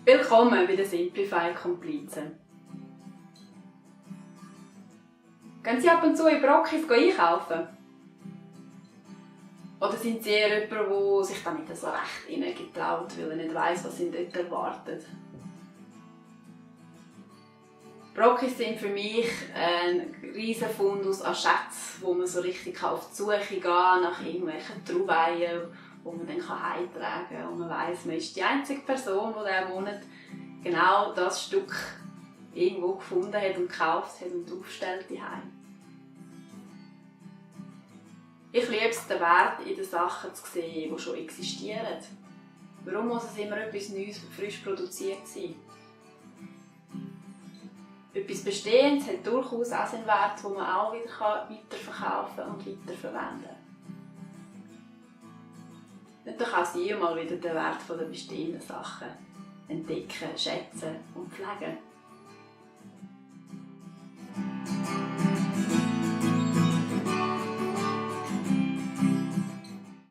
Willkommen bei den Simplify Komplizen. Gehen Sie ab und zu in Brokkis einkaufen? Oder sind Sie eher jemand, der sich da nicht so recht hineingetraut, weil er nicht weiss, was ihn dort erwartet? Brokkis sind für mich ein riesen Fundus an Schätzen, wo man so richtig auf die Suche gehen kann nach irgendwelchen Trauweien, die man dann heimtragen kann. Und man weiss, man ist die einzige Person, die diesen Monat genau das Stück irgendwo gefunden hat und gekauft hat und aufstellt daheim. Ich liebe es, den Wert in den Sachen zu sehen, die schon existieren. Warum muss es immer etwas Neues, frisch produziert sein? Etwas Bestehendes hat durchaus auch seinen Wert, den man auch wieder weiterverkaufen und weiterverwenden kann. Und dann kann sie mal wieder den Wert der bestehenden Sachen entdecken, schätzen und pflegen.